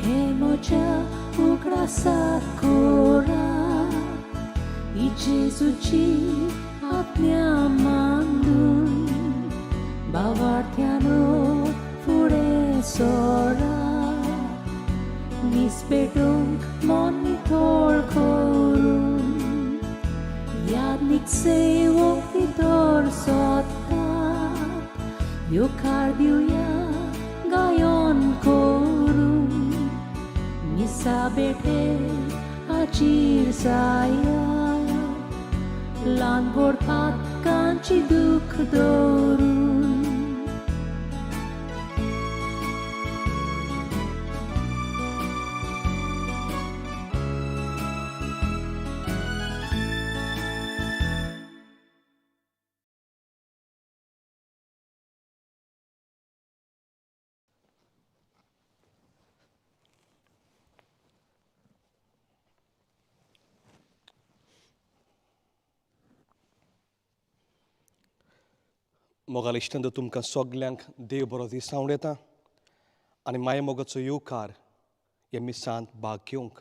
हे म्हज्या उगडासाक कोरात ही जेजूची आज्ञा मानून भावार्थ्यानो फुडें सोरात मीस पेटोवंक मन नितळ करून यादनीक सेवक भितर सोदतात येवकार दिवया गायन करून मिसा बेटे हाजीर जाया ल्हान व्हड पातकांची दूख दवरून. मोगाल इश्टांनो, तुमकां सगल्यांक देव बरो दीस येता आनी माये मोगाचो येवकार ह्या मिसांत भाग घेवंक.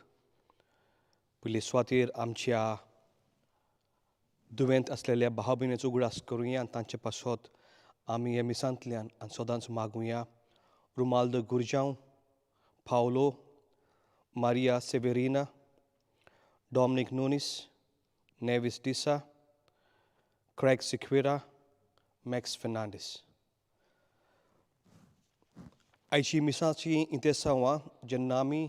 पयले सुवातेर आमच्या दुयेंत आसलेल्या भाव भयणीचो उगडास करुया आनी तांचे पासत आमी ह्या मिसांतल्यान आनी सदांच मागुया. रुमाल्दो गुरजांव, पावलो, Maria सेवेरिना, Dominic Nunes, नेवीस D'Sa, crag Sequeira, max Fernandes. आयची मिसाची इंतेसांवां जेन्ना आमी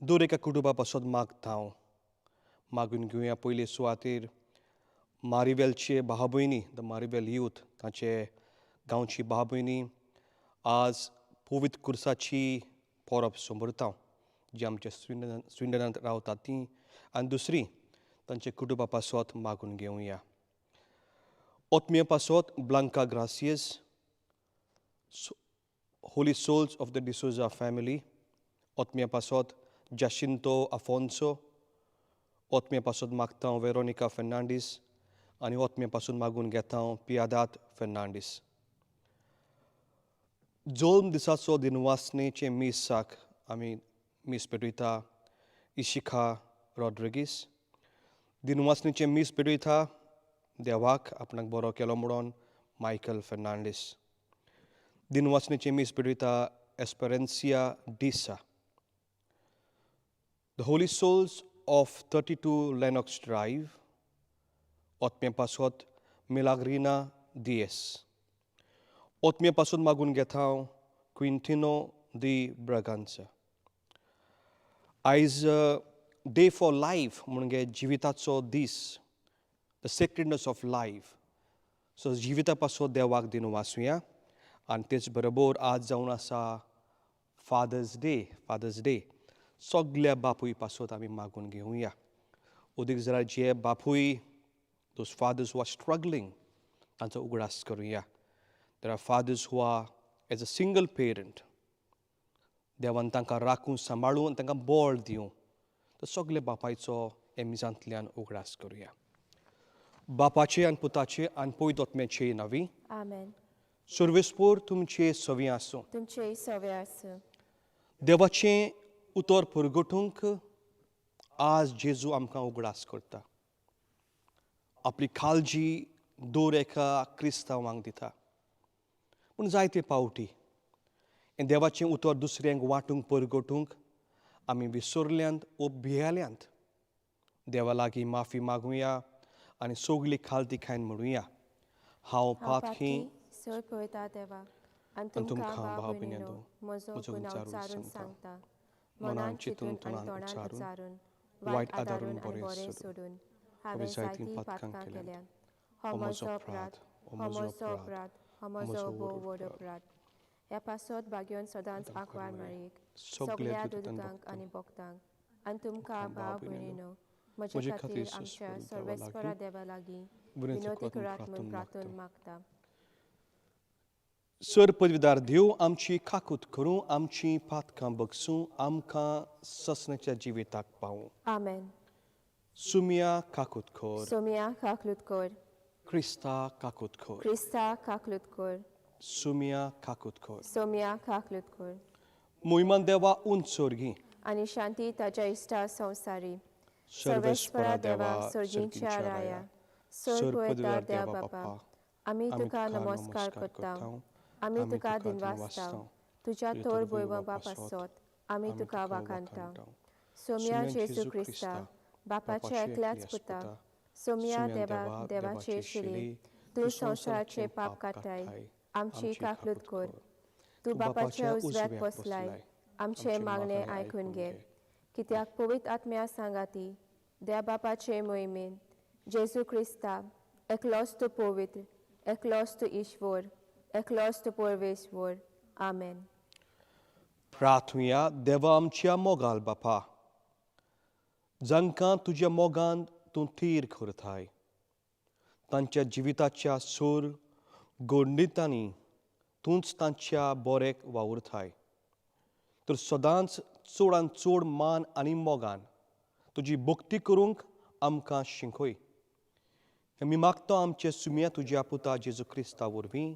दर एका कुटुंबा पासत मागता, मागून घेवया. पयले सुवातेर मारिवेलचे भाव भयणी, the मारिवेल यूथ, तांचे गांवची भाव भयणी आज पवित्र कुर्साची परब समरता, जी आमच्या स्विंडनांत रावतात ती, आनी दुसरी तांचे कुटुंबा पासत मागून घेवया. ओतम्या पासत Blanca Gracias, Holy Souls of the D'Souza family, ओतम्या पासत जाशिंतो आफोन्सो, ओतम्या पासत मागता वेरोनिका फेर्नांडीस आनी ओतम्या पासून मागून घेता पियादात फेर्नांडीस. जोल्म दिसाचो दिनवासनेचे मिसाक आमी मीस पेटयता इशिखा रॉड्रिगीस. दिनवासनेचे मीस पेटयता देवाक आपणाक बरो केलो म्हणून मायकल फेर्नांडीस. दिनवासनेचे मीस पेटयता एस्पेरेन्सिया D'Sa. The Holy Souls of 32 Lennox Drive, ओतम्या पासत मिलाग्रिना दियस. ओतम्या पासून मागून घेता क्विंटिनो दी ब्रगांसा. आयज डे फॉर लायफ, म्हणजे जिविताचो दीस, the sacredness of life. So जिविता पासून देवाक दिनवासुया. आनी तेच बरोबर आज जावन आसा फादर्स डे. फादर्स डे, सगल्या बापूय पासत आमी मागून घेवया. ओदीक जाल्यार जे बापूय, those fathers who are struggling, तांचो उगडास करुया. There are fathers who are as a single parent. देवान तांकां राखून, सांबाळून तांकां बळ दिवं. तर सगळे बापायचो हे मिजांतल्यान उगडास करुया. बापाचे आनी पुताचे आनी पवित्र आत्म्याचे नांवी. आमेन. सर्वेस्पोर तुमचे सवी आसूं. तुमचे सवे आसूं. देवाचें उतर परगटूंक आज जेजू आमकां उगडास करता. आपली काळजी दर एका क्रिस्तांवांक दिता, पूण जायते पावटी हें देवाचें उतर दुसऱ्यांक वांटूंक, परगटूंक आमी विसरल्यांत ओ भियेल्यांत. देवा लागीं माफी मागुया आनी सगली खालती खायन म्हणुया, हांव हांव पातकी पातकी, चड पळयता देवा आनी आनी तुमकां तुमकां भाव भाव भयणीनो भयणीनो म्हजो म्हजो गुन्यांव उच्चारून उच्चारून सांगता. सांगता. मनान मनान चिंतून चिंतून आनी तोंडान तोंडान उच्चारून उच्चारून, वायट वायट आदारून आदारून आनी बरें बरें सोडून सोडून हांवें हांवें जायतीं जायतीं पातकां पातकां केल्यांत. केल्यांत. हो हो म्हजो म्हजो अपराध, अपराध, हो हो म्हजो म्हजो अपराध, अपराध, हो म्हजो म्हजो व्हड भोव व्हड अपराध. अपराध. ह्या पासत भाग्योन सदांच आदार आंकवार मारया, मारयेक, सगल्या सगल्या दुतांक दुतांक आनी भक्तांक आनी तुमकां तुमकां भाव भाव भयणीनो भयणीनो म्हजे म्हजे खातीर खातीर आमच्या सर्वेस्पर देवा सर्वेस्परा लागीं देवा लागीं विनंती विनोती करात करात म्हूण प्रार्थून प्रार्थून मागता. मागता. सर पदवीदार देव आमची काकूत करूं, आमची पातकां बगसूं, आमकां ससनाच्या जिविताक पावूं. आमेन. सुमिया काकूत कर. सोमिया काकलूत कर. क्रिस्ता काकूत कर. क्रिस्ता काकलूत कर. सुमिया काकूत कर. सोमिया काकलूत कर. मोहिमान देवा उंच सोर्गी आनी शांती ताज्या इश्टा संवसारी. सर्वेस्परा देवा सर्गींच्या राया, सर्ग पळयता देवा बापा, आमी तुका नमस्कार करता, आमी तुका दिनवासता. तुज्या तोर भोयबाबा पासत आमी तुका वाखाणता. सोम्या जेजू क्रिस्ता, बापाच्या एकल्याच पुता, सोम्या देवा देवाचे शिली, तूं संवसाराचे पाप काडटाय, आमची काकलूत कर. तूं बापाच्या उजव्याक बसलाय, आमचे मागणे आयकून घे. कित्याक पवित्र आत्म्या सांगाती देवा बापाचे मोहिमेन जेजू क्रिस्ता, एकलोच तूं पवित्र, एकलोच तूं ईश्वर, एकलोच तूं परमेश्वर. आमेन. प्रार्थुया. देवा आमच्या मोगाल बापा, जांकां तुज्या मोगान तूं थीर करताय, तांच्या जिविताच्या सूर गोंडितांनी तूंच तांच्या बोरेक वावुरताय, तर सदांच चडान चड मान आनी मोगान तुजी भक्ती करूंक आमकां शिकय. हें आमी मागता आमचे सुम्या तुज्या पुता जेजू क्रिस्ता वरवीं.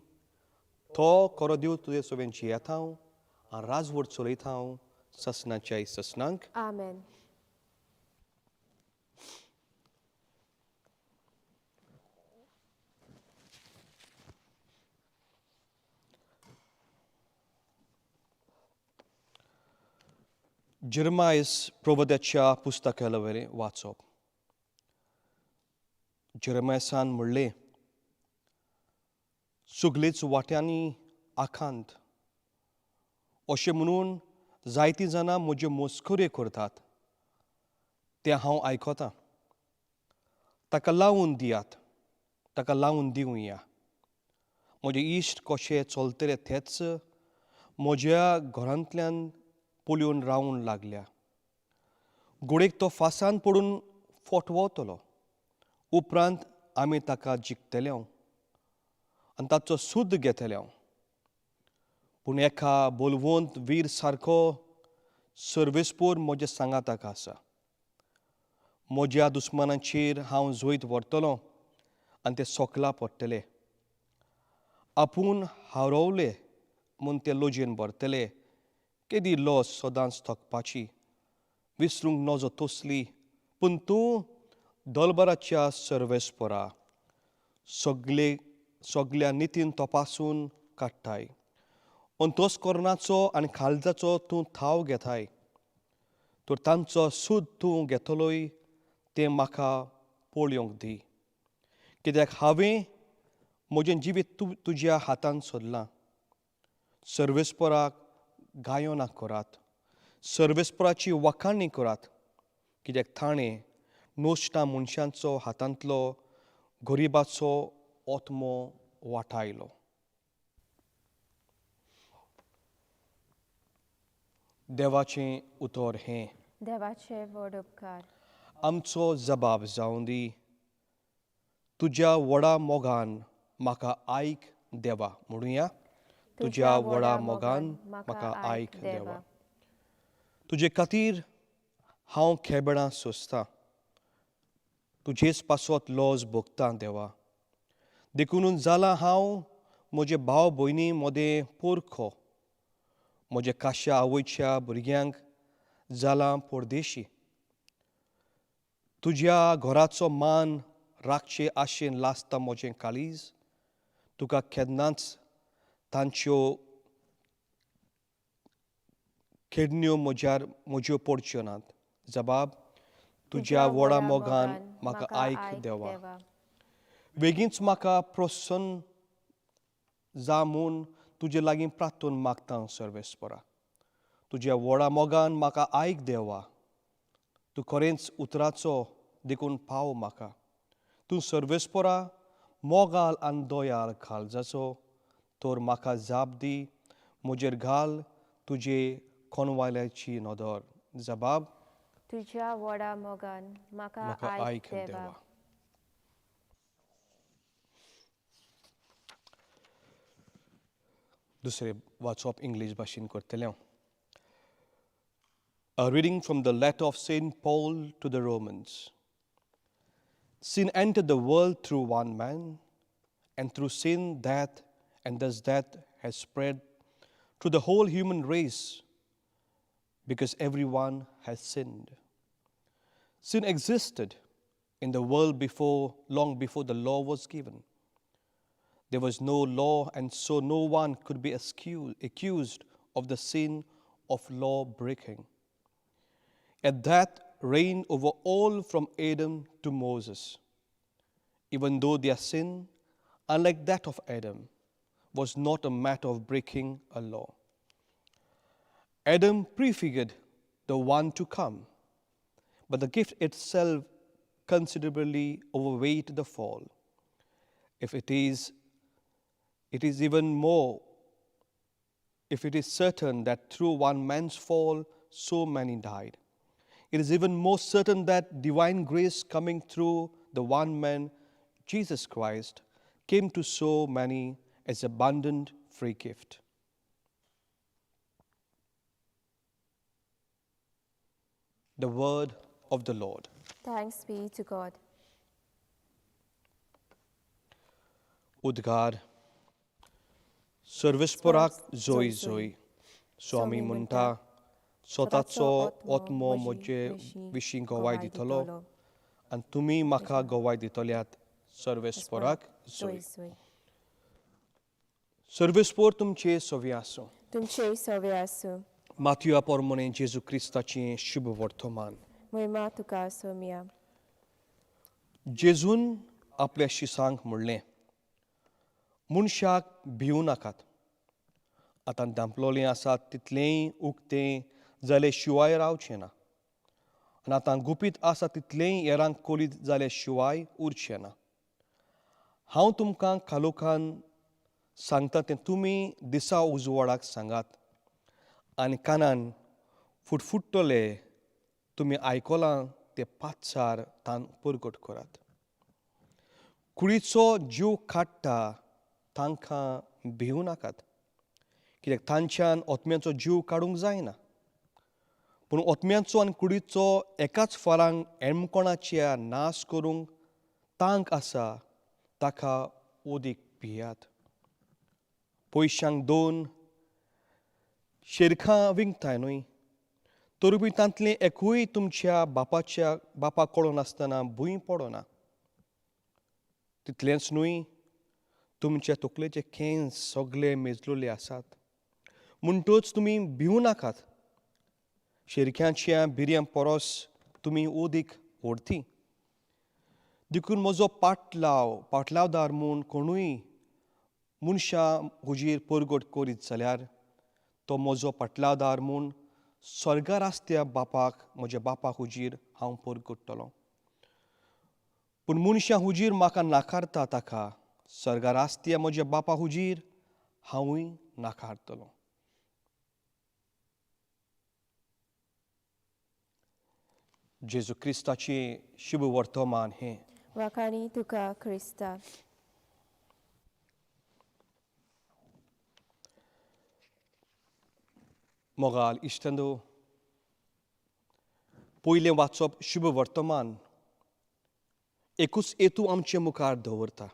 तो कोरो देव तुजे सगळ्यांची जियेता आनी राजवट चलयता ससनाच्या ससनांक. आमेन. जेरमायस प्रबोधाच्या पुस्तकाला वयलें वाचप. जेरमायसान म्हणलें, सगळेच वाट्यांनी आखांत अशें म्हणून जायतीं जाणां म्हज्यो मस्कऱ्यो करतात तें हांव आयकतां. ताका लावून दियात, ताका लावून दिवया. म्हजे इश्ट कशे चलतले तेच म्हज्या घरांतल्यान पळोवन रावूंक लागल्या. घोडेक तो फासान पडून फोटवतलो, उपरांत आमी ताका जिखतले आनी ताचो सूद घेतले. पूण एका बलवंत वीर सारको सर्वेस्पोर म्हज्या सांगाताक आसा. म्हज्या दुस्मानाचेर हांव जैत व्हरतलो आनी ते सोकला पडटले. आपूण हारोवले म्हूण ते लजेन भरतले. केदी लज सदांच थकपाची, विसरूंक नजो तसली. पूण तूं दलबराच्या सर्वेस्परा सगळे सगल्या नितीन तपासून काडटाय. अंतस्करणाचो आनी काळजाचो तूं थाव घेताय, तर तांचो सूद तूं घेतलोय तें म्हाका पळोवंक दी. कित्याक हांवें म्हजें जिवीत तूं तुज्या हातान सोदलां. सर्वेस्पराक गायनां करात, सर्वेस्पराची वखाणी करात. कित्याक ताणें नश्टा मनशांचो हातांतलो गरिबाचो आत्मो वाटायलो. देवाचें उतर हें. देवाचे व्हड उपकार. आमचो जबाब जावं दी, तुज्या व्हडा मोगान म्हाका आयक देवा. म्हणुया, तुज्या व्हडा मोगान म्हाका आयक देवा. तुजे खातीर हांव खेबडां सोंसतां, तुजेच पासत लज भोगतां देवा. देखून जालां हांव म्हजे भाव भयणी मदें पोरखो, म्हज्या काश्या आवयच्या भुरग्यांक जालां परदेशी. तुज्या घराचो मान राखचे आशेन लासता म्हजें काळीज. तुका केन्नाच तांच्यो खेडण्यो म्हज्यार म्हज्यो पडच्यो नात. जबाब, तुज्या व्हडा मोगान म्हाका आयक देवा. बेगीनच म्हाका प्रसन्न जा म्हूण तुजे लागीं प्रार्थून मागता सर्वेस्परा. तुज्या व्हडा मोगान म्हाका आयक देवा. तूं खरेंच उतराचो देखून पाव म्हाका. तूं सर्वेस्परा मोगाल आनी दयाळ काळजाचो, तर म्हाका जाप दी. म्हजेर घाल तुजे कोनवाल्याची नदर. जबाब, तुज्या व्हडा मोगान म्हाका म्हाका आयक आयक देवा. देवा. दुसरें वाचप इंग्लीश भाशेन करतलें हांव. A reading from the letter of St. Paul to the Romans. Sin entered the world through one man, and through sin, death, and thus death has spread through the whole human race. Because everyone has sinned. Sin existed in the world before, long before the law was given. There was no law, and so no one could be accused of the sin of law breaking. At that reigned over all from Adam to Moses, even though their sin, unlike that of Adam, was not a matter of breaking a law. Adam prefigured the one to come, but the gift itself considerably overweighed the fall. If it is, it is even more, if it is certain that through one man's fall so many died, it is even more certain that divine grace coming through the one man, Jesus Christ, came to so many as abundant free gift. The word of the Lord. Thanks be to God. उद्गार. सर्वेस्पराक जोय जोय. स्वामी म्हणटा, स्वताचो आत्मो म्हजे विशीं गवाय दितलो आनी तुमी म्हाका गवाय दितल्यात. सर्वेस्पराक जोय. जोय. सर्वेस्पोर तुमचे सवी आसूं. तुमचेय सवे आसूं. माथ्युआ पोरमोणे जेजू क्रिस्ताचें शुभ वर्तमान. महिमा तुका सोमिया. जेजून आपल्या शिसांक म्हणलें, मनशाक भिवूं नाकात. आतां धांपलोलें आसा तितलेंय उक्तें जाले शिवाय रावचें ना, आनी आतां गुपीत आसा तितलेंय हेरांक कोलीत जाले शिवाय उरचें ना. हांव तुमकां कालोखान सांगता तें तुमी दिसा उजवाडाक सांगात, आनी कानान फुटफुट्टले तुमी आयकलां तें पातसार तान परगट करात. कुडीचो जीव काडटा तांकां भिवूं नाकात, कित्याक तांच्यान ओतम्याचो जीव काडूंक जायना. पूण ओतम्याचो आनी कुडीचो एकाच फारांक एमकोणाच्या नाश करूंक तांक आसा ताका ओदीक भियात. पयशांक दोन शेरखां विंकताय न्हय, तरी तांतलें एकूय तुमच्या बापाच्या बापाक कळनासतना भूंय पडना. तितलेंच न्हय, तुमच्या तकलेचे केंस सगळे मेजलोले आसात. म्हणटच तुमी भिवूं नाकात. शेरक्यांच्या बिरयां परस तुमी ओदीक व्हडती. देखून म्हजो पाटलावदार म्हूण कोणूय मनशां हुजीर परगट करीत जाल्यार तो म्हजो पाटलावदार म्हूण स्वर्गार आसत्या बापाक, म्हज्या बापाक हुजीर हांव परगट्टलो. पूण मनशां हुजीर म्हाका नाकारता ताका स्वर्गार आसत्या म्हज्या बापा हुजीर हांवूय नाकारतलो. जेजू क्रिस्ताचें शुभ वर्तमान हें. वाखाणी तुका क्रिस्ता. मोगाल इश्टंदो, पयलें वाचप शुभ वर्तमान एकूच हेतू आमचे मुखार दवरता.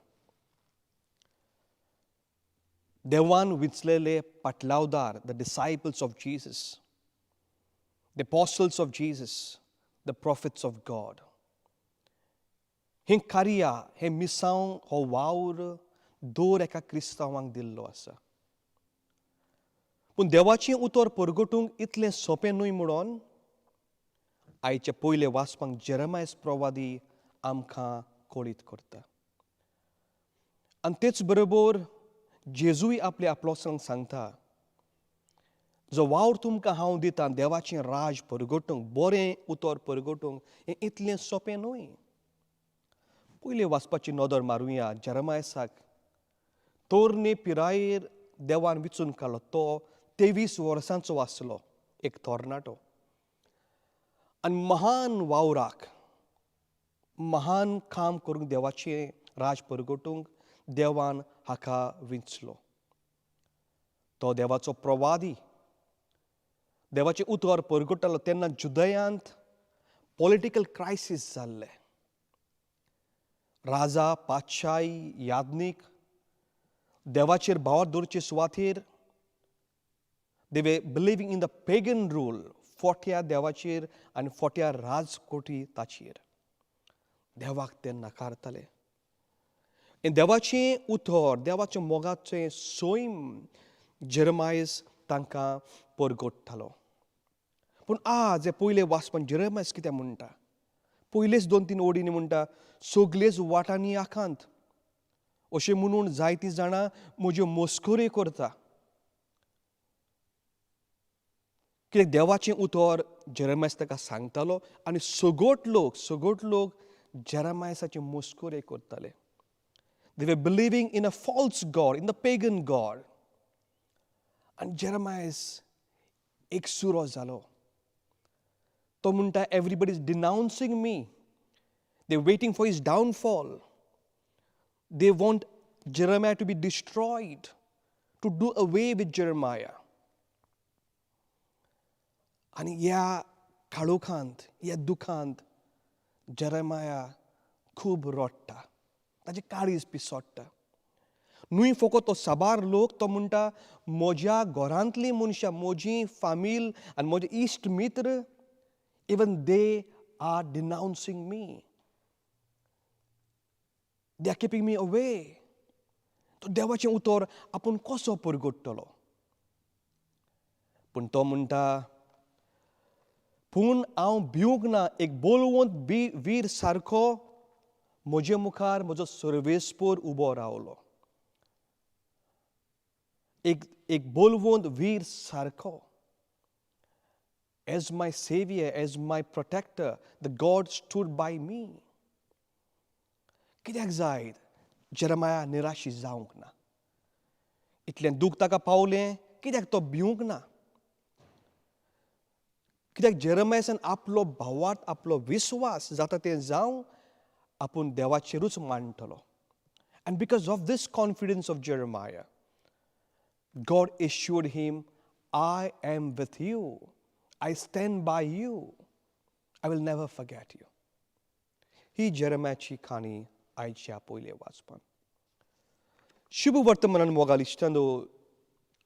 देवान विंचलेले पाटलावदार, the disciples of Jesus, the apostles of Jesus, the prophets of God, हें कार्या, हें मिसांव, हो वावर दर एका क्रिस्तांवांक दिल्लो आसा. पूण देवाचें उतर परगटूंक इतलें सोंपें न्हय म्हणून आयचे पयले वाचपांक जेरमायस प्रवादी आमकां कळीत करता. आनी तेच बरोबर जेजूय आपल्या आपलोसांक सांगता, जो वावर तुमकां हांव दितां देवाचें राज परगटूंक, बरें उतर परगटूंक, हें इतलें सोंपें न्हय. पयलें वाचपाची नदर मारुया. जेरमायसाक तरणे पिरायेर देवान विचून काडलो. तो 23 वर्सांचो आसलो, एक तरणाटो, आनी महान वावराक, महान काम करूंक, देवाचें राज परगटूंक देवान हाका विंचलो. तो देवाचो प्रवादी, देवाचें उतर परगट्टालो. तेन्ना जुदयांत पॉलिटिकल क्रायसीस जाल्लें. राजा, पातशाय, याज्ञीक देवाचेर भावार दवरचे सुवातेर they were believing in the pagan rule, फोट्या देवाचेर आनी फोट्या राजकोटी ताचेर. देवाक ते नाकारताले. देवाचें उतर, देवाचें मोगाचें सैम जेरमायस तांकां परगट्टालो. पूण आज हे पयले वाचपान जेरमायस कितें म्हणटा? पयलेच 2-3 ओडींनी म्हणटा, सगळेच वाटांनी आकांत अशें म्हणून जायतीं जाणां म्हज्यो मस्कऱ्यो करता. कित्याक देवाचें उतर जेरमायस ताका सांगतालो आनी सगट लोक जेरमायसाचे मस्कऱ्यो करताले. They were believing in a false God, in the pagan God. आनी जेरमायस एक सुरो जालो. तो म्हणटा, everybody is denouncing me, they waiting for his downfall, they want Jeremiah to be destroyed, to do away with Jeremiah. आनी ह्या काळोखांत, ह्या दुखांत Jeremiah खूब रडटा, ताजें काळीज पिसोडटा. न्हय फकत तो साबार लोक, तो म्हणटा म्हज्या घरांतलीं मनशां, म्हजी फामील आनी म्हजे इश्ट मित्र, even they are denouncing me, they are keeping me away. तो देवाचें उतर आपूण कसो परगट्टलो? पूण तो म्हणटा, पूण हांव भिवंक ना, एक बलवंत वीर सारको म्हजे मुखार म्हजो सर्वेस्पोर उबो रावलो. एक बलवंत वीर सारको. As my saviour, as my protector, the God stood by me. कित्याक जायत जेरमाया निराशी जावंक ना? इतलें दूख ताका पावलें, कित्याक तो भिवंक ना? कित्याक जेरमायसान आपलो भावार्थ, आपलो विस्वास जाता तें जावं, आपूण देवाचेरूच मांडटलो. And because of this confidence of Jeremiah, God assured him, I am with you, I stand by you, I will never forget you. ही जेरमायाची काणी आयच्या पयले वाचपान. शुभ वर्तमानान मोगाल इश्टांनो,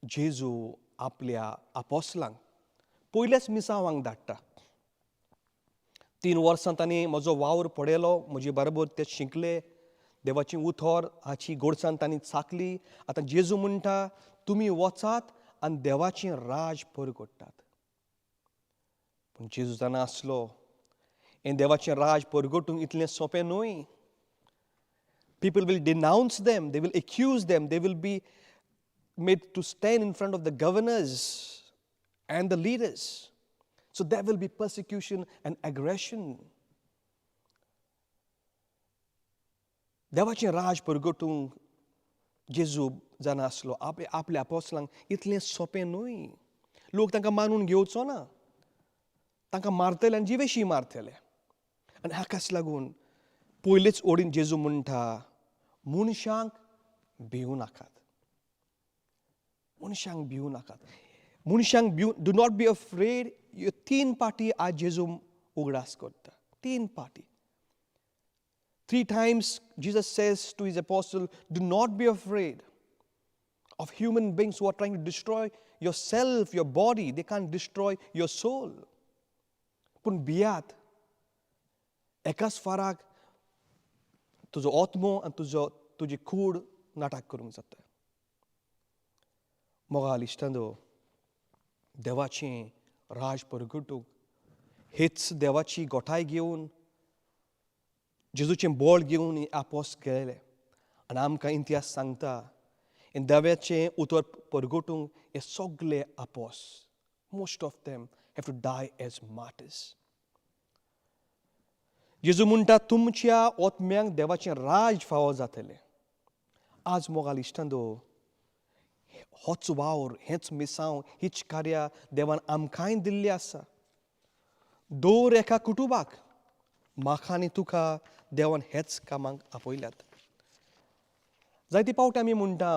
जेजू आपल्या आपोसलांक पयल्याच मिसांवांक धाडटा. 3 वर्सां तांणी म्हजो वावर पळयलो, म्हजे बरोबर ते शिकले, देवाची उतर हाची गोडसान तांणी चाकली. आतां जेजू म्हणटा, तुमी वचात आनी देवाचें राज परगट्टात. पूण जेजू जाणा आसलो हें देवाचें राज परगटूंक इतलें सोंपें न्हय. People will denounce them, they will accuse them, they will be made to stand in front of the governors and the leaders. So there will be persecution and aggression. देवाचें राज परगटूंक जेजू जाणा आसलो आपल्या आपोसलांक इतलें सोंपें न्हय. लोक तांकां मानून घेवचो ना, तांकां मारतले आनी जिवेशी मारतले. आनी हाकाच लागून पयलेच ओडीन जेजू म्हणटा, मनशांक भिवूं नाकात, मनशांक भिवूं नाकात, मनशांक भिवूं, do not be afraid. ह्यो 3 पाटी आज जेजू उगडास करता. 3 पाटी. 3 times Jesus says to his apostle, do not be afraid of human beings who are trying to destroy yourself, your body. They can't destroy your soul. पूण भियात, एकाच फाराक तुजो आत्मो आनी तुजो तुजी कूड नाटक करूंक जाता. मोगाल इश्टांनो, देवाचें राज परगटूंक हेच देवाची गोठाय घेवन, जेजूचें बळ घेवन आपोस गेले. आनी आमकां इतिहास सांगता हें देवाचें उतर परगटूंक हे सगळे आपोस, most of them have to die as martyrs. जेजू म्हणटा, तुमच्या आत्म्यांक देवाचें राज फावो जातलें. आज मोगाल इश्टांनो, होच वावर, हेंच मिसांव, हीच कार्या देवान आमकांय दिल्ली आसा. दर एका कुटुंबाक, म्हाका आनी तुका देवान हेच कामाक आपयल्यात. जायते पावट आमी म्हणटा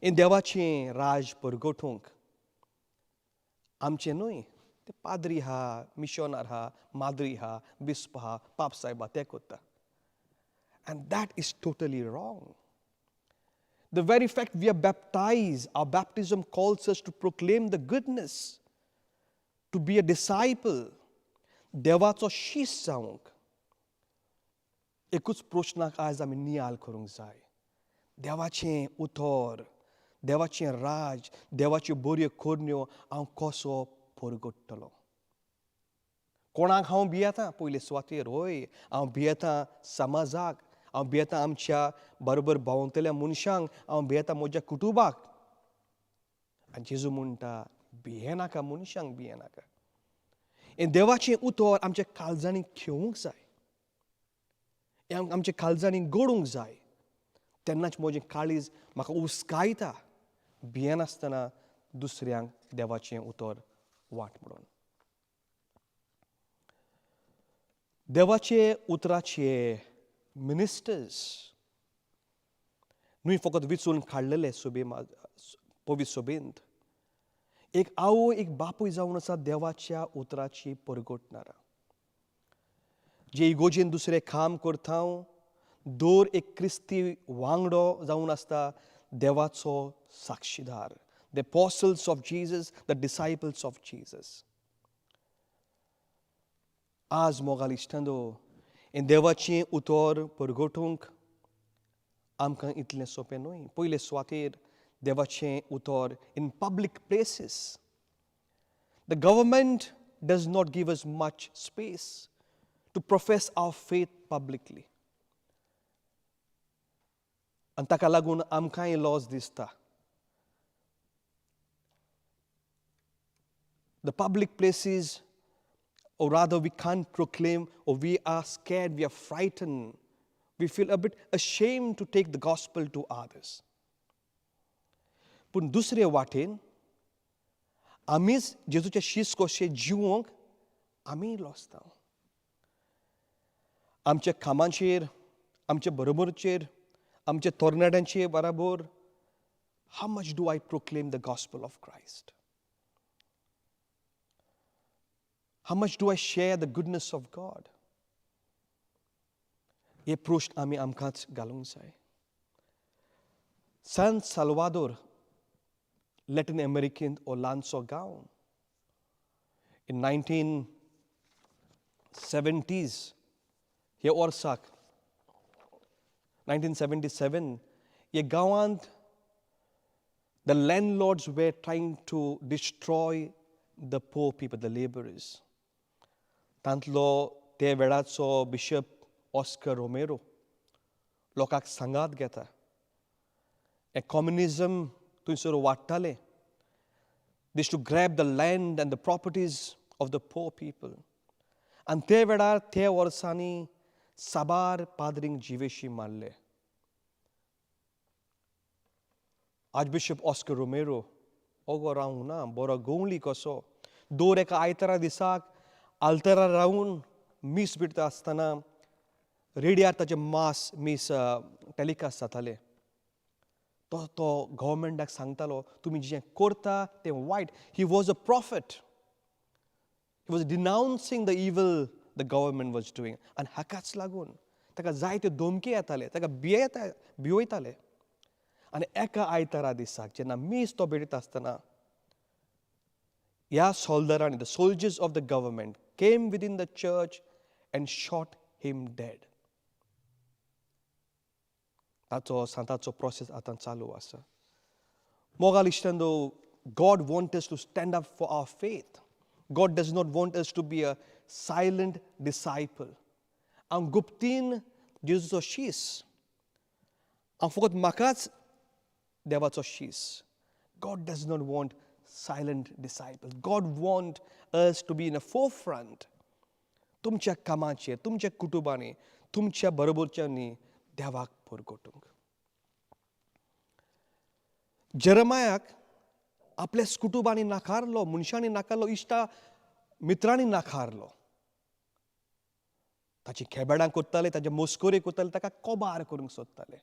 हें देवाचें राज परगटूंक आमचें न्हय, ते पाद्री आहा, मिशनार आहा, माद्री आहा, बिस्प आहा, पाप सायब आहा, ते करता. And that is totally wrong. The very fact we are baptized, our baptism calls us to proclaim the goodness, To be a disciple, देवाचो शीस जावंक एकूच प्रश्नाक आज आमी नियाल करूंक जाय. देवाचें उतर, देवाचें राज, देवाच्यो बऱ्यो करण्यो हांव कसो परगट्टलो? कोणाक हांव भियेता? पयले सुवातेर हय, हांव भियेता समाजाक, हांव भियेता आमच्या बरोबर भोंवतल्या मनशांक, हांव भियेता म्हज्या कुटुंबाक. आनी जेजू म्हणटा, भियेनाका, मनशांक भियेनाका. हें देवाचें उतर आमच्या काळजांनी खेवूंक जाय, हें आमच्या काळजांनी घडूंक जाय. तेन्नाच म्हजें काळीज म्हाका उस्कायता भियेनासतना दुसऱ्यांक देवाचें उतर वांट म्हणून. देवाचे उतराचे मिनिस्टर्स न्हय फकत विचून काडलेले सभे, पवित्र सभेंत एक आवय एक बापूय जावन आसा देवाच्या उतराची परगटणारा. जे इगोजेन दुसरें काम करता, दर एक क्रिस्ती वांगडो जावन आसता देवाचो साक्षीदार, the apostles of Jesus, the disciples of Jesus. आज मोगाल इश्टांनो, हें देवाचें उतर परगटूंक आमकां इतलें सोंपें न्हय. पयले सुवातेर देवाचें उतर in public places. The government does not give us much space to profess our faith publicly. आनी ताका लागून आमकांय लॉस दिसता. The public places, or rather we can't proclaim, or we are scared, we are frightened, we feel a bit ashamed to take the gospel to others. पूण दुसरे वाटेन आमीच जेजूचे शीस कशे जिवोंक आमी लजता. आमच्या कामाचेर, आमच्या बरोबरचेर, आमच्या तरणाट्यांचे बराबर, how much do I proclaim the gospel of Christ? How much do I share the goodness of God? हे प्रश्न आमी आमकांच घालूंक जाय. सान साल्वादोर, लॅटीन अमेरिकेंत हो ल्हानसो गांव, इन 1970s हे वर्साक, 1977 हे गांवांत the landlords were trying to destroy the poor people, the labourers. तांतलो ते वेळाचो बिशप ऑस्कर रोमेरो लोकांक सांगात घेता. हें कम्युनिजम थंयसर वाडटालें. This to grab the land and the properties of the poor people. आनी ते वेळार ते वर्सांनी साबार पाद्रींक जिवेशी मारले. आर्चबिशप ऑस्कर रोमेरो ओगो रावूंक ना, बरो गवळी कसो दर एका आयतारा दिसाक आल्तरार रावून मीस बिरता आसतना रेडियार ताचें मास मीस टेलिकास्ट जातालें. तो तो गव्हर्मेंटाक सांगतालो, तुमी जें करता तें वायट. He was a prophet. He was denouncing the evil the government was doing. आनी हाकाच लागून ताका जायत्यो धमकी येताले, ताका भियेता भिवयताले. आनी एका आयतारा दिसाक जेन्ना मीस तो भेटयता आसतना ह्या सोल्दरांनी, the soldiers of the government came within the church and shot him dead. ताचो सांताचो प्रोसेस आतां चालू आसा. मोगाल इश्टांनो, God want us to stand up for our faith. God does not want us to be a silent disciple. हांव गुप्तीन जेजूचो शीस, हांव फकत म्हाकाच देवाचो शीस. God does not want silent disciples. God want us to be in a forefront. तुमच्या कामाचेर, तुमच्या कुटुंबांनी, तुमच्या बरोबरच्यांनी देवाक परगटूंक. जेरमायाक आपल्या कुटुंबांनी नाकारलो, मनशांनी नाकारलो, इश्टा मित्रांनी नाकारलो. ताची खेबेडां करताले, ताचे मस्करी करताले, ताका कोबार करूंक सोदताले.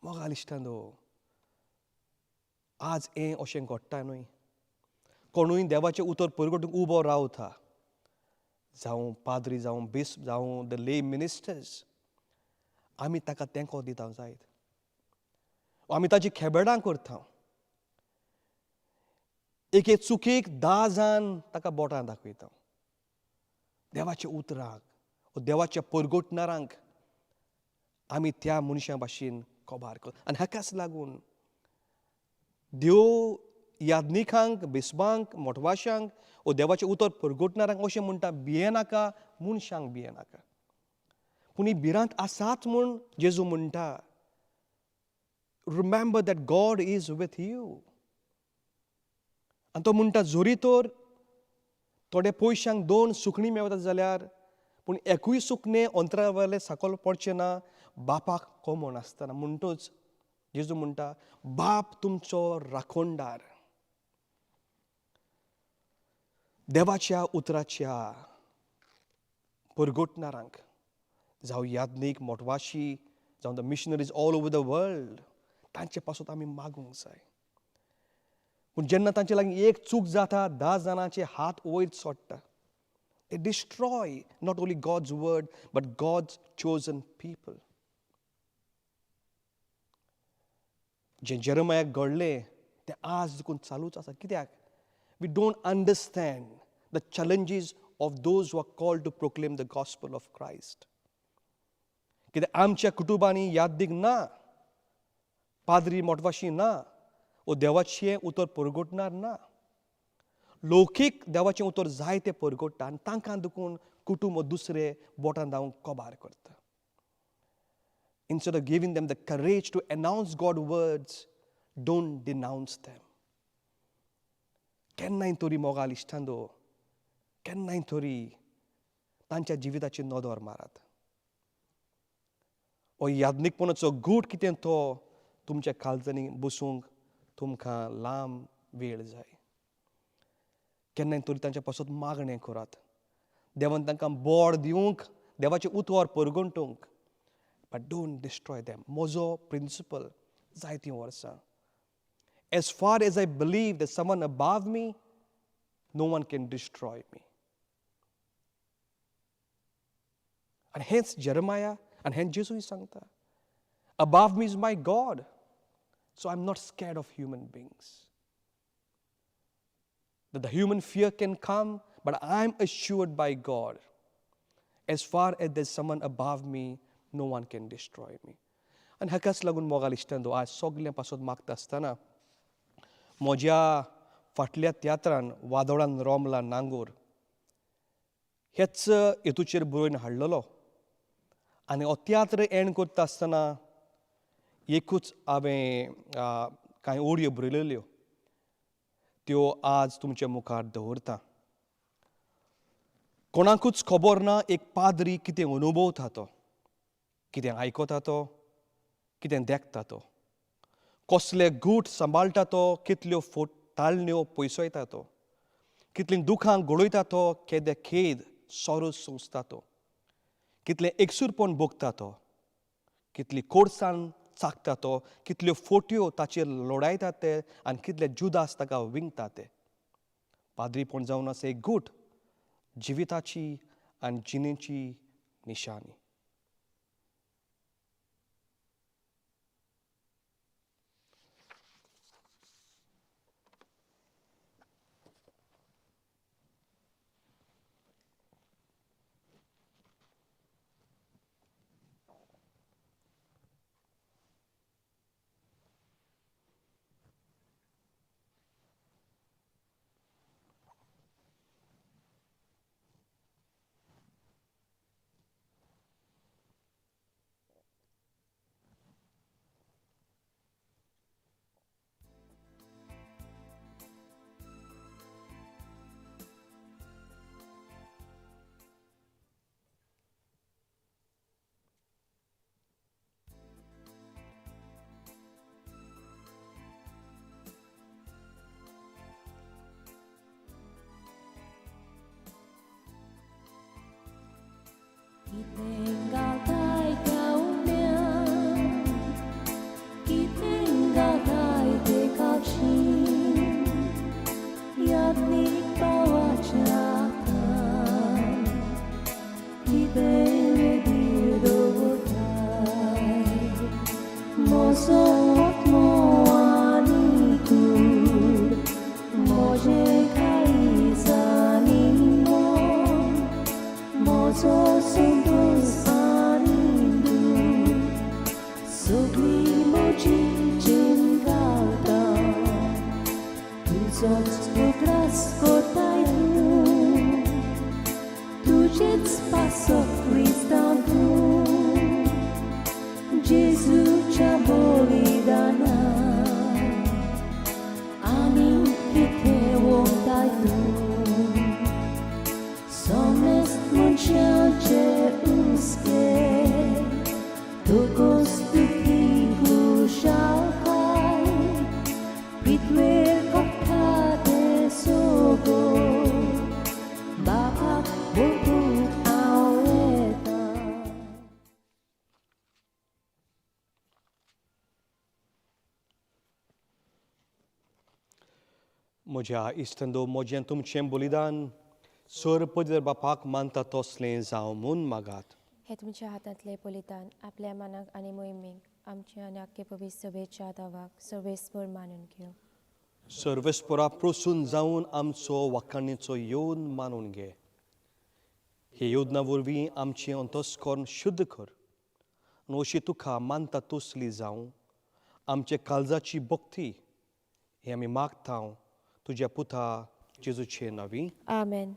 मोगाल इश्टांनो, आज हें अशें घडटा न्हय. कोणूय देवाचें उतर परगटूंक उबो रावता, जावं पाद्री, जावं बिस्प, जावं the ले मिनिस्टर्स, आमी ताका तेंको दिता जायत, आमी ताची खेबेडां करता. एके चुकीक 10 जाण ताका बोटां दाखयता. देवाच्या उतराक ओ देवाच्या परगटणारांक आमी त्या मनशां भाशेन कबार कर. आनी हाकाच लागून देव याज्ञिकांक, बिस्पांक, मोटवाशांक ओ देवाचें उतर परगटणारांक अशें म्हणटा, भियेनाका, मनशांक भियेनाका. पूण ही भिरांत आसाच म्हूण जेजू म्हणटा, remember that God is with you. आनी तो म्हणटा, जरी तर थोडे पयशांक 2 सुकणीं मेवतात जाल्यार पूण एकूय सुकणें अंतरा वयलें सकयल पडचें ना बापाक कोमोन आसतना. म्हणटूच जेजू म्हणटा, बाप तुमचो राखणदार. देवाच्या उतराच्या परगटणारांक, जावं याज्ञीक, मोटवाशी, जावं the missionaries all over the world, तांचे पासत आमी मागूंक जाय. पूण जेन्ना तांचे लागीं एक चूक जाता, 10 जाणांचे हात वयर सोडटा. They destroy not only God's word but God's chosen people. जें जेरमायाक घडलें तें आज देखून चालूच आसा. कित्याक? We don't understand the challenges of those who are called to proclaim the gospel of Christ. कित्याक आमच्या कुटुंबांनी यादीक ना, पाद्री मोटवाशी ना, ओ देवाचें उतर परगटणार ना. लौकीक देवाचें उतर जायते परगट्टा आनी तांकां देखून कुटुंब दुसरे बोटां धांवूंक कबार करता. Instead of giving them the courage to announce God's words, don't denounce them. केन्नाय तरी मोगाल इश्टांदो, केन्नाय तरी तांच्या जिविताचेर नदर मारात. हो याज्ञिकपणाचो गूट कितें तो तुमच्या काळजांनी बसूंक तुमकां लांब वेळ जाय. केन्नाय तरी तांच्या पासत मागणें करात, देवान तांकां बोड दिवंक, देवाचें उतवार परगटूंक. But don't destroy them. म्हजो प्रिंसिपल जायतीं वर्सां, as far as I believe that someone above me, no one can destroy me. आनी हेंच जेरमाया आनी हेंच जेजूय सांगता, above me is my God, so I am not scared of human beings. That the human fear can come, but I am assured by God. As far as there's someone above me, no one can destroy me. आनी हाकाच लागून मोगाल इश्टांनो, आज सगळ्यां पासत मागता आसतना म्हज्या फाटल्या तियात्रान वादोळान रोमला नांगोर हेच हेतूचेर बरोवन हाडलेलो. आनी हो तियात्र एंड करता आसतना एकूच हांवें कांय ओडयो बरयलेल्यो, त्यो आज तुमच्या मुखार दवरता. कोणाकूच खबर ना एक पाद्री कितें अनुभवता तो, कितें आयकता तो, कितें देखता तो, कसले गूट सांबाळटा तो, कितल्यो ताळण्यो पयसयता तो, कितलीं दुखां घडयता तो, केदे खेद सोरोस सोंसता तो, कितलें एकसूरपण भोगता तो, कितली कोडसाण चाकता तो, कितल्यो फोट्यो ताचेर लोडायता ते आनी कितले जुदास ताका विंगता ते. पाद्रीपण जावन आसा एक गूट जिविताची आनी जिणेची निशाणी. म्हजो संतोश आनी दूख सगळी म्हजी चिंता तुजोच उगडास कोताय तूं तुजेच पासो क्रिस्तांव तूं जेजूच्या बलिदाना आनी कितें वताय तूं सोमेस्त मनशांचे हुस्के तुकोस दुखी खुशालकाय पृथ्वेर कोट्टा तें सगळो बापाक वळखूंक हांव येता. म्हज्या इश्टंदो म्हजें तुमचें बलिदान सर पदर बापाक मानता तसलें जावं म्हूण मागात. हे तुमच्या हातांतले बलिदान आपल्या मनाक आनी मोहिमेक आमच्या आनी आख्खे पवित्र सभेच्या दावाक सर्वेस्पर मानून घेवं. सर्वेस्परा प्रसून जावन आमचो वाखाणीचो येवन मानून घे. हे योजना वरवीं आमचें अंतस्कर्ण शुद्ध कर आनी अशी तुका मानता तसली जावं आमचे काळजाची भक्ती हें आमी मागता तुज्या पुता जेजूचे नांवी. आमेन.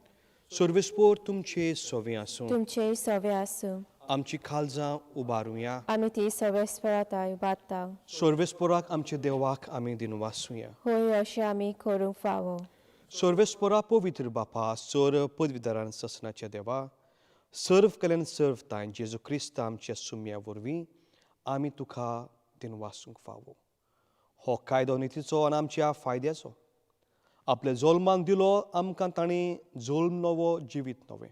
सर्वेस्पोर तुमचे सवे आसूं. तुमचेय सवे आसूं. आमची काळजां उबारुया. आमी ती सर्वेस्पराताय उबारता. सर्वेस्पोराक आमच्या देवाक आमी दिनवासुया. होय, अशें आमी करूंक फावो. सर्वेस्परा पवित्र बापा सर पदवीधरान ससनाच्या देवा सर्व कल्याण सर्व तांय जेजू क्रिस्त आमच्या सुम्या वरवीं आमी तुका दिनवासूंक फावो. हो कायदो नितीचो आनी आमच्या फायद्याचो आपल्या जोल्मान दिलो आमकां ताणें जोल्म नवो जिवीत नवें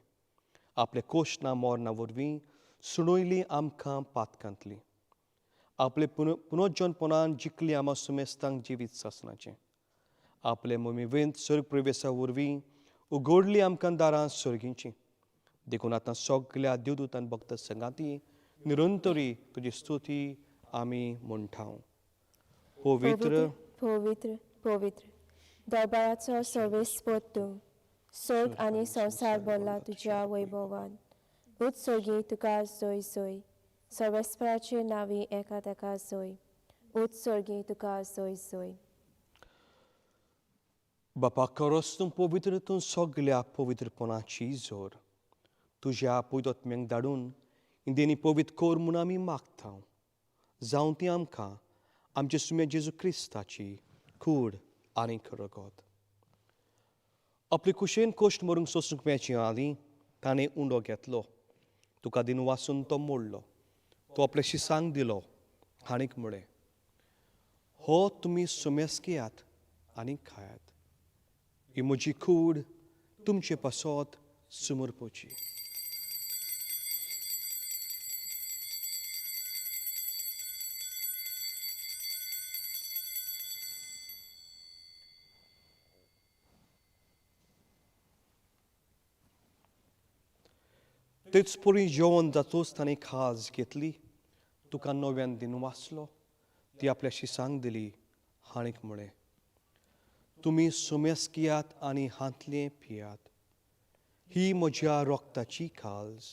आपले कोश ना मोरना वरवीं सुणयली आमकां पातकांतली आपले पुनर्जनपणान जिखली आमा सुमेस्तांक जिवीत सासनाचें आपले मोमिवेंत सर्ग प्रवेसा वरवीं उगडली आमकां दारां सर्गींचीं. देखून आतां सगल्या देवदूतान भक्त संगाती निरंतरी तुजी स्तुती आमी म्हणटा. पवित्र पवित्र पवित्र दरबाराचो सर्वेस्पर तूं, सर्ग आनी संवसार भरला तुज्या वैभवान. उत्सर्गी तुका जोय जोय, सर्वेस्पराचे नांवी एका तेका जोय. उत्सर्गी तुका जोय जोय. बापा खरोच तूं पवित्र, तूं सगल्या पवित्रपणाची जोर. तुज्या पयतोत्म्यांक धाडून इंदेनी पवित्र कर म्हूण आमी मागता. जावं ती आमकां आमच्या सुम्या जेजू क्रिस्ताची कूड आनी रगत. आपले कुशेन कश्ट मरूंक सोसूंक मेळचे आदीं ताणें उंडो घेतलो, तुका दिन वासून तो मोडलो, तो आपले शिसांक दिलो आनीक म्हळें, हो तुमी सुमेस घेयात आनी खायात, ही म्हजी कूड तुमचे पासत सुमरपोची. तेच परी जेवण जातूच ताणें खाज घेतली, तुका नव्यान दिन वाचलो, ती आपल्या शिसांक दिली आनीक म्हळें, तुमी सुमेस घेयात आनी हांतलें पियात, ही म्हज्या रोगताची खाज,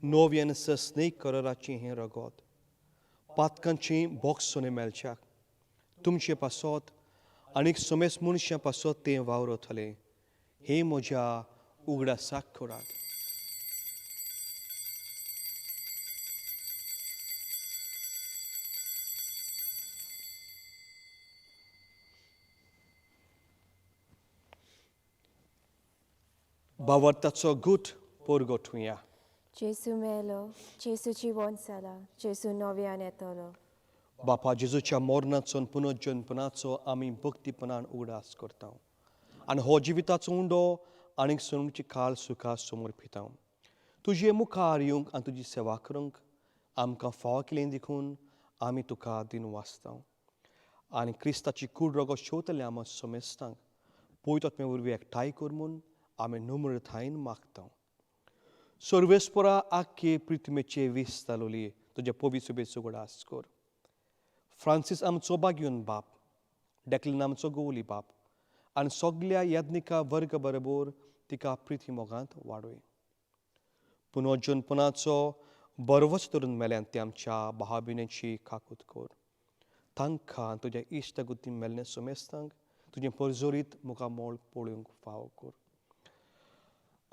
नव्यान सस्नेक कराराचें हें रगत, पातकांचें बोगसणें मेळच्याक तुमचे पासत आनीक सुमेस मनशां पासत तें वावरतलें, हें म्हज्या उगडासाक करात. भावार्थाचो गूट परगटुया. जेजू मेलो, जेजू जिवंत जाला, जेजू नव्यान येतलो. बापा जेजूच्या मरणाचो आनी पुनर्जनपणाचो आमी भक्तीपणान उगडास करता आनी हो जिविताचो उंडो आनीक सणची काल सुखा समर्पिता. तुजे मुखार येवंक आनी तुजी सेवा करूंक आमकां फावो केलें देखून आमी तुका दिन वाचता आनी क्रिस्ताची कूड रगत शेवतले आमी समेस्तांक पयतोत्मे वरवीं एकठांय कर म्हूण आमी नम्रतायेन मागता. सर्वेस्परा आख्खे प्रिथमेचे वीस तालोली तुज्या पवित्र सभेचो उगडास कर. फ्रांसीस आमचो बागयोन बाप, डेक्लन आमचो गोवली बाप आनी सगल्या याज्ञिका वर्ग बरोबर तिका प्रिती मोगांत वाडय. पुनर्जनपणाचो बरवस धरून मेल्यान ते आमच्या भावभिण्याची काकूत कर. तांकां तुज्या इश्टागुती मेल्ले सुमेस्तांक तुजें परजोरीत मुखामोळ पळोवंक फावो कर.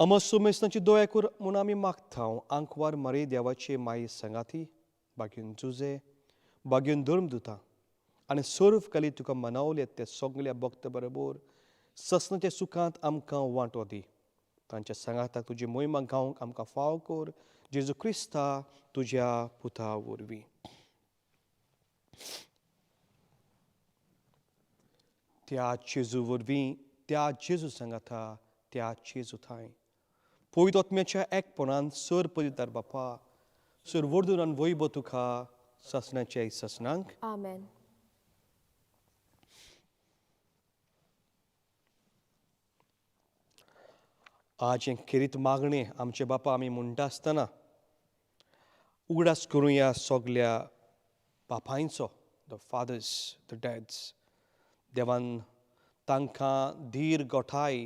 अमर सुमेस्तांची दया कर म्हूण आमी मागता. आंकवार मरे देवाचे माये सांगाती बागीन जुजे बागीन धर्म दिता आनी सर्व कली तुका मनवले ते सगल्या भक्त बरोबर ससनाच्या सुखांत आमकां वांटो दी. तांच्या सांगाताक तुजी मोहिमा गावंक आमकां फाव कर. जेजू क्रिस्ता तुज्या पुता वरवीं. त्या जेजू वरवीं, त्या जेजू सांगाता, त्या जेजू थांय पवित्र आत्म्याच्या एकपणान सर पवित्र बापा सर वरदून आनी वैभव तुका ससनाच्या ससनांक. आमेन. आज हें खेरीत मागणें आमचे बापा आमी म्हणटा आसतना उगडास करुया सगल्या बापायंचो, the fathers, the dads. देवान तांकां धीर गोठाय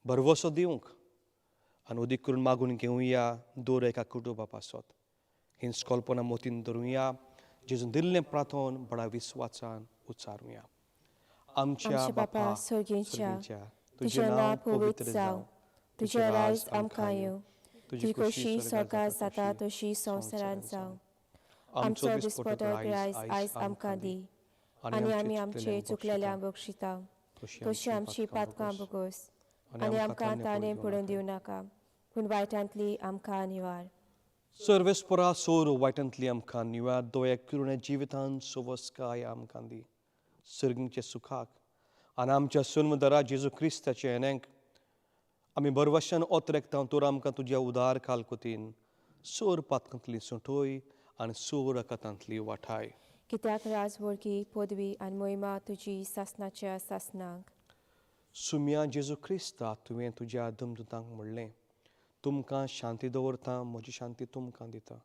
भरवसो दिवंक आनी उदीक करून मागून घेवया दर एका कुटुंबा पासत. हीच कल्पना मोतीन धरुया, जेजून दिल्लें प्रार्थन बडा विस्वासान उच्चारुया. आमच्या बापा सर्गीच्या, तुजें नांव पवित्र जावं, तुजें राज आमकां येवं, तुजी खोशी स्वर्गार जाता तशी संवसारांत जावं. आमचो दिसपटो ग्रायस आयज आमकां दी आनी आमी आमचे चुकलेल्या बक्षिता तशी आमची पातकां बोगोस आनी आमकां ताणें पडून दिवं नाका, पूण वायटांतली आमकां निवार. सर्वेस्परा सोर वायटांतली आमकां निवार. दोया किरुण्या जिवितान सोवस्काय आमकां दी सर्गींच्या सुखाक आनी आमच्या सोनमदरा जेजू क्रिस्ताचे येण्याक आमी बरवशान ओतरेकता. तर आमकां तुज्या उदार कालकुतीन सोर पातकांतली सुटोय आनी सोर रकातांतली वाठाय. कित्याक राजवळकी पदवी आनी मोहिमा तुजी सासनाच्या सासनाक. सुम्या जेजू क्रिस्ता, तुवें तुज्या दमदुतांक म्हणलें, तुमकां शांती दवरता, म्हजी शांती तुमकां दिता.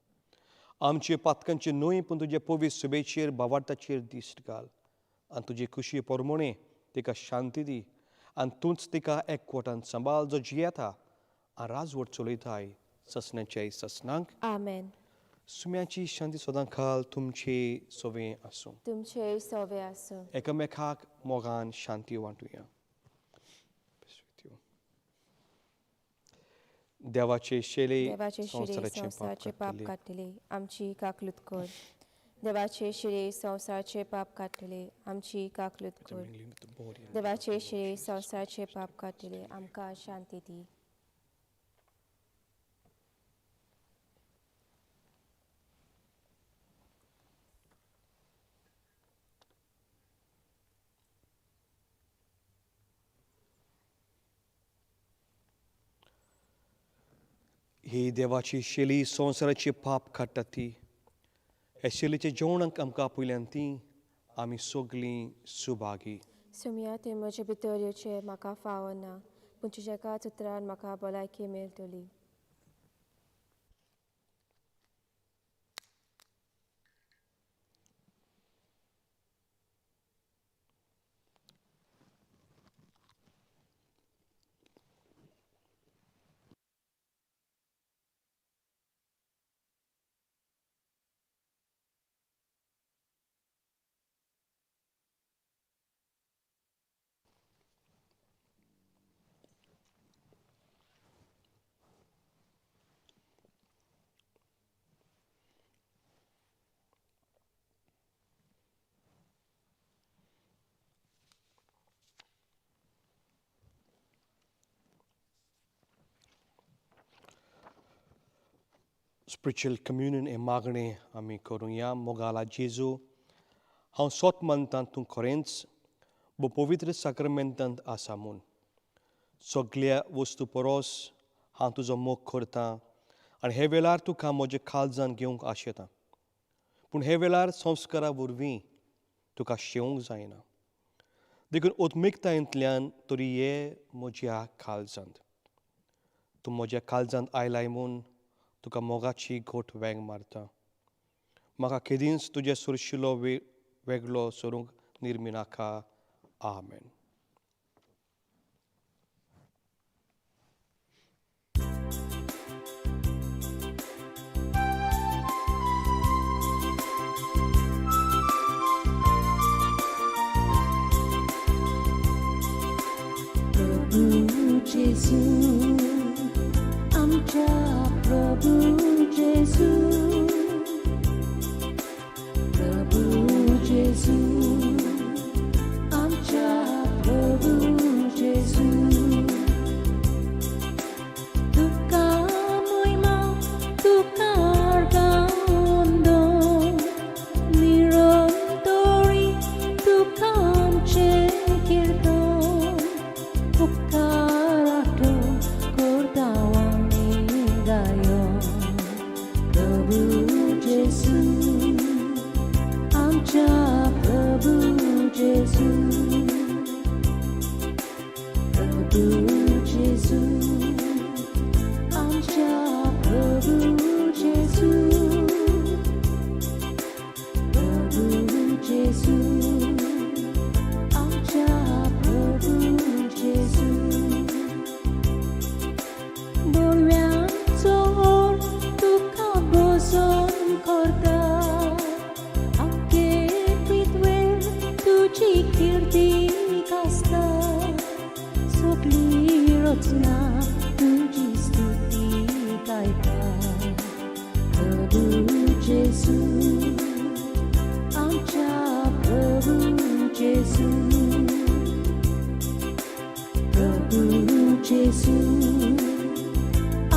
आमचे पातकांचे न्हय पूण तुजे पवित्र सुबेचेर भावार्थाचेर दिश्ट घाल आनी तुजी खुशी परमणे तिका शांती दी आनी तूंच तिका एकवटान सांबाळ जो जियेता आनी राजवट चलयताय ससनाच्या ससनांक. आमेन. सुम्याची शांती सदां खाल तुमचे सोवे आसूं. तुमचे सोवे आसूं. एकामेकाक मोगान शांती वांटुया. देवाचे शेले संवसाराचे पाप काडटले, आमची काकलूत कर. देवाचे शिरे संवसाराचे पाप काडटले, आमची काकलूत कर. देवाचे शिरे संवसाराचे पाप काडटले, आमकां शांती दी. ही देवाची शेली संवसाराचे पाप काडटा ती हे शेलीच्या जेवणाक आमकां आपयल्यान ती आमी सगळीं सुभागी. सुमया, तुवें म्हजे भितर येवचें म्हाका फावना, पूण तुज्या एकाच उतरान म्हाका भलायकी मेळटली. स्पिरिच्युअल कम्युनियन हें मागणें आमी करुया. मोगाला जेजू, हांव सोत मानता तूं खरेंच भोव पवित्र साक्रमेंतांत आसा म्हूण. सगल्या वस्तू परस हांव तुजो मोग करता आनी हे वेळार तुका म्हज्या काळजान घेवंक आशेता, पूण हे वेळार संस्कारा वरवीं तुका शेवंक जायना, देखून उत्मिकतायेंतल्यान तरी ये म्हज्या काळजांत. तूं म्हज्या काळजांत आयलाय म्हूण तुका मोगाची घोट वेंग मारता. म्हाका केदींच तुजे सुरशिलो वेगळो सरूंक निर्मिनाका. आमेन.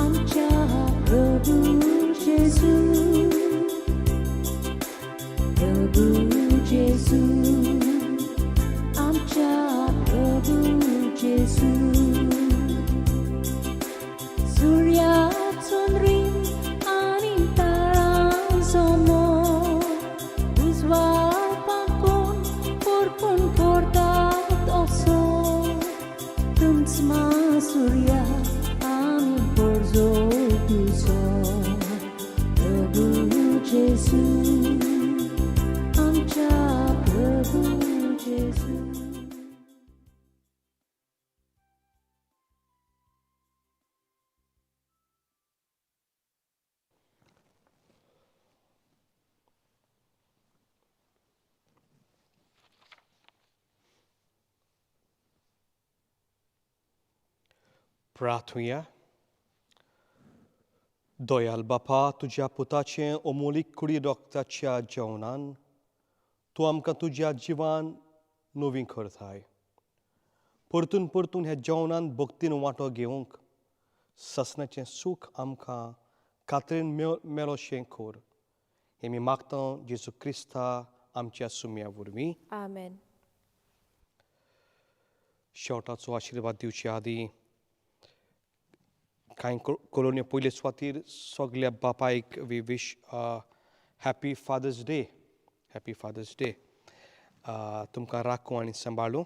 आमच्या प्रभू जेजू, प्रभू जेजू, आमच्या प्रभू जेजू. सुर्या चंद्रीम आनी तारांचो मोग उजवाड पाकून परपून करतात असो तुमच सुर्या आमी परजो तुजो, प्रभू जेजू, आमच्या प्रभू जेजू. प्रार्थुया. दोयाल बापा, तुज्या पुताचें अमोलीक कुडी रक्ताच्या जेवणान तूं आमकां तुज्या जिवान नवी करताय. परतून परतून ह्या जेवणान भक्तीन वांटो घेवंक ससनाचें सूख आमकां खात्रेन मेळोशें कर. हें आमी मागता जेजू क्रिस्ता आमच्या सुम्या वरवीं. आमेन. शेवटाचो आशिर्वाद दिवचे आदीं कांय कॉलोनी पयले सुवातीर सगल्या बापायक we wish happy Father's Day, happy Father's Day. तुमकां राखूं आनी सांबाळूं.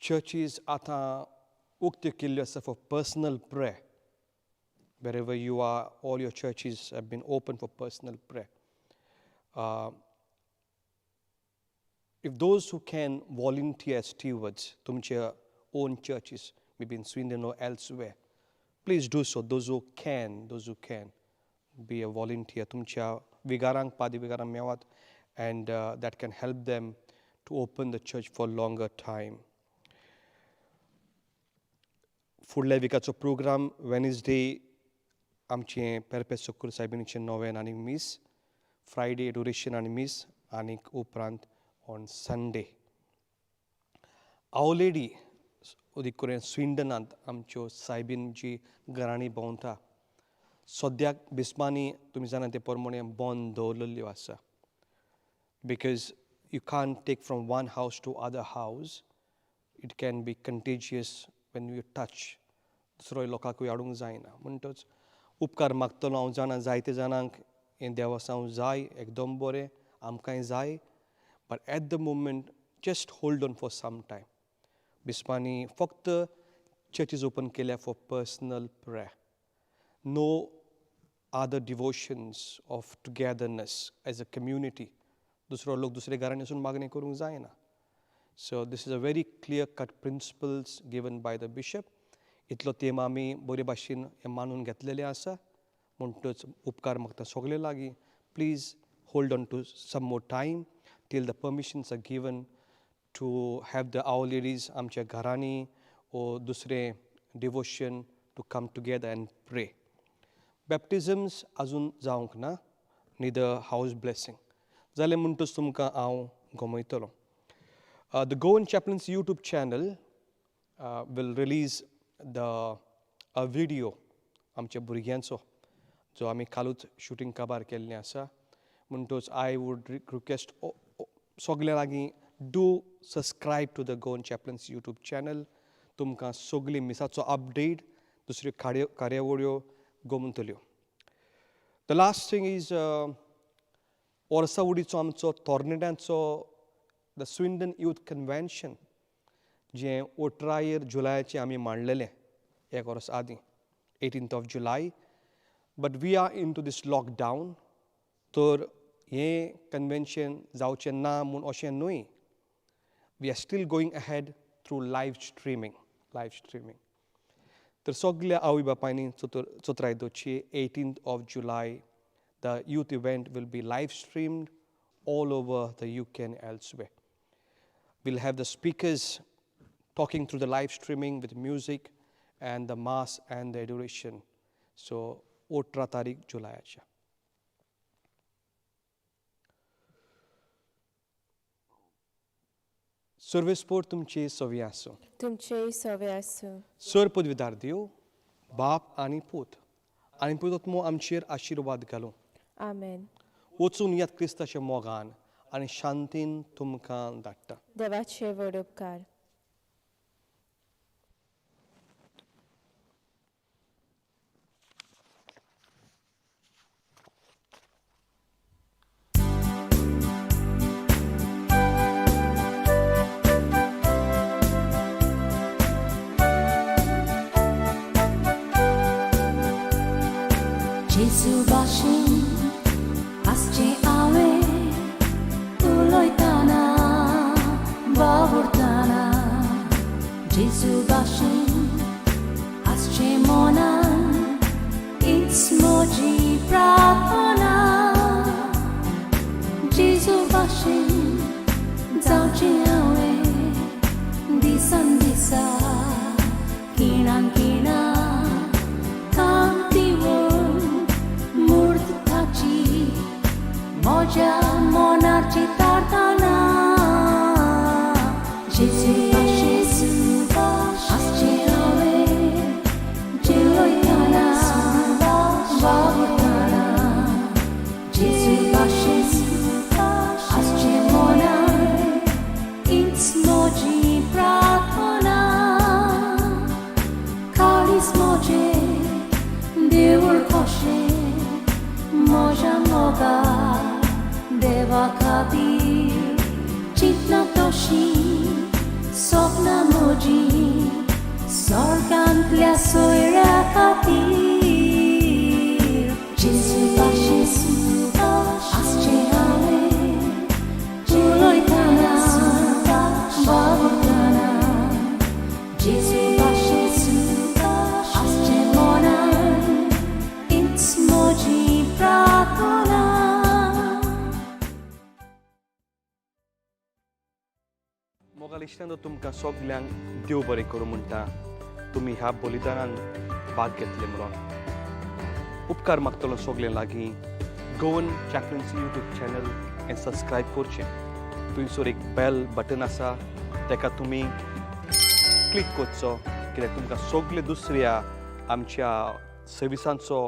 चर्चीज आतां उक्त्यो केल्ल्यो आसा for personal prayer. Wherever you are, all your churches have been open for personal prayer. If those who can volunteer as stewards, तुमचे own churches, maybe in Swindon or elsewhere, please do so. Those who can be a volunteer. तुमच्या विगारांक, पादी विगारांक Mewat and that can help them to open the church for longer time. फुडल्या विकाचो programme, Wednesday आमचें पेरपेत सुकूर सायबिणीचें नोवेन आनी मीस, Friday adoration आनी मीस, आनीक उपरांत on Sunday our lady. अदीक करून स्विंडनांत आमच्यो सायबीन जी घरांनी भोंवता, सद्याक बिस्पांनी तुमी जाणा ते प्रमाणे बंद दवरलेल्यो आसा, because you can't take from one house to other house. It can be contagious when you touch. दुसरो लोकांकूय हाडूंक जायना. म्हणटच उपकार मागतलो. हांव जाणा जायते जाणांक हें देवसांव जाय, एकदम बरें, आमकांय जाय, but at the moment just hold on for some time. बिस्पांनी फक्त चर्चीज ओपन केल्या for personal prayer, no other devotions of togetherness as a community. दुसरो लोक दुसऱ्या घरांनी वचून मागणी करूंक जायना. So this is a very clear cut principles given by the bishop. इतलो तेम आमी बरे भाशेन हें मानून घेतलेलें आसा. म्हणटच उपकार मागता सगळे लागीं, please hold on to some more time till the permissions are given to have the Our Ladies आमच्या घरांनी ओ दुसरें devotion to come together and pray. Baptisms अजून जावंक ना, निदर हावज ब्लेसींग. जालें म्हणटच तुमकां हांव गमयतलो. The Goan Chaplaincy YouTube channel will release the a video आमच्या भुरग्यांचो, जो आमी कालूच शुटींग काबार केल्लें आसा. म्हणटच I would request सगल्या लागीं, do subscribe to the Goan Chaplaincy YouTube channel. तुमकां सगळी मिसाचो अपडेट, दुसऱ्यो कार्यावळ्यो गोमतल्यो. The last thing is वर्सावडीचो आमचो तरणाट्यांचो the Swindon youth convention, जें 18 जुलयाचें आमी मांडलेलें एक वर्स आदीं, 18th of July, but we are into this lockdown, तर हें कन्वेन्शन जावचें ना म्हूण अशें न्हय. We are still going ahead through live streaming, live streaming. तर सगल्या आवय बापायनी चतुराय दवरची, 18th of July the youth event will be live streamed all over the UK and elsewhere. We'll have the speakers talking through the live streaming with music and the mass and the adoration. So, 18 तारीख जुलयाच्या. सर्वेस्पोर तुमची सवी आसूं. तुमचेय सवे आसूं. Sir पदवीदार देव बाप आनी पूत आनी पुतत्मो आमचेर आशिर्वाद घालूं. आमेन. वचून यात क्रिस्ताच्या मोगान आनी शांतीन तुमकां धाडटा. देवाचे व्हड उपकार. जेजू भाशेन आसचें हांवें उलयतना वावुरतना जेजू भाशेन आसचें मनान हीच म्हजी प्रार्थना जेजू भाशेन जावचें हांवें दिसान दिसा खिणान खिणा कांतीवन मूर्त ताची म्हज्या मनाची तारताना जेजू भाशेन आसचें हांवें जिवयतना वावुरतना जेजू भाशेन आसचें मनान हीच म्हजी प्रार्थना काळीज म्हजें देवूळ कशें म्हज्या मोगा देवा खातीर चिंतना तशीं सपनां म्हजीं स्वर्गांतल्या सोयऱ्या खातीर जेजू भाशेन आसचें हांवें उलयतना वावुरतना जेजू भाशेन आसचें मनान हीच म्हजी प्रार्थना. मोगाल इश्टांनो, तुमकां सगल्यांक देव बरें करूं म्हणटा. तुमी ह्या बलिदानान भाग घेतले म्हणून उपकार मागतलो सगल्यां लागीं. गोवन चॅपलन्सी यूट्यूब चॅनल हें सबस्क्रायब करचें. थंयसर एक बेल बटन आसा, ताका तुमी क्लिक करचो, कित्याक तुमकां सगळे दुसऱ्या आमच्या सर्विसांचो